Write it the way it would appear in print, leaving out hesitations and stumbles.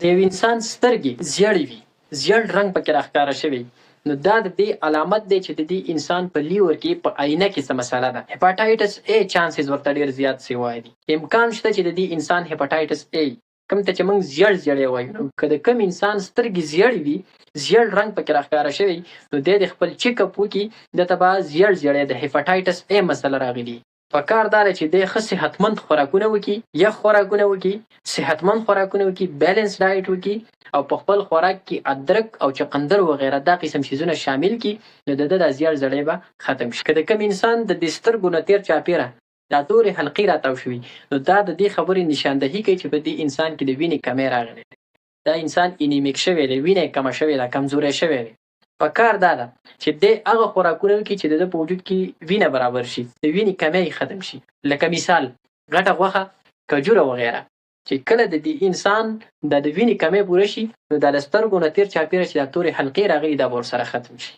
که د یو انسان سترګې زیړې وي، زیړ رنګ پکې راښکاره شوی، نو دا د دې علامت دی چې د دې انسان په لیور کې، په آینه کې څه مسله ده. هپاټایټس ای چانسز ورته ډیر زیات سیوا دي. امکان شته چې د دې انسان هپاټایټس ای، کوم ته چې موږ زیړ زیړی وایو. نو که د کوم انسان سترګې زیړې وي، زیړ رنګ پکې راښکاره شوی، نو دی د خپل چیک اپ وکړي، ده ته به زیړ زیړی د هپاټایټس ای مسله راغلي. پکار دا ده چې دی ښه صحتمند خوراکونه وکړي، یخ خوراکونه وکړي، صحتمند خوراکونه وکړي، بیلنس ډایټ وکړي او په خپل خوراک کې ادرک او چقندر وغیره دا قسم شیزونه شامل کړي، نو د ده دا زیړ زړی به ختم شي. که د کوم انسان د دې سترګو نه تیر چاپیره دا تورې حلقې راتاو شوي، نو دا د دې خبرې نشاندهي کوي چې په دې انسان کې د وینې کمی راغلی دی، دا انسان انیمیک شوی دی، وینه یې کمه شوې ده، کمزوری شوی دی. پکار دا ده چې دی هغه خوراکونه وکړي چې د ده په وجود کې وینه برابر شي، د وینې کمی یې ختم شي، لکه مثال غټه غوښه، کجوره وغیره، چې کله د دې انسان د وینې کمی پوره شي، نو دا د سترګو نه تیر چاپیره چې دا تورې حلقې راغلي، دا به ورسره ختم شي.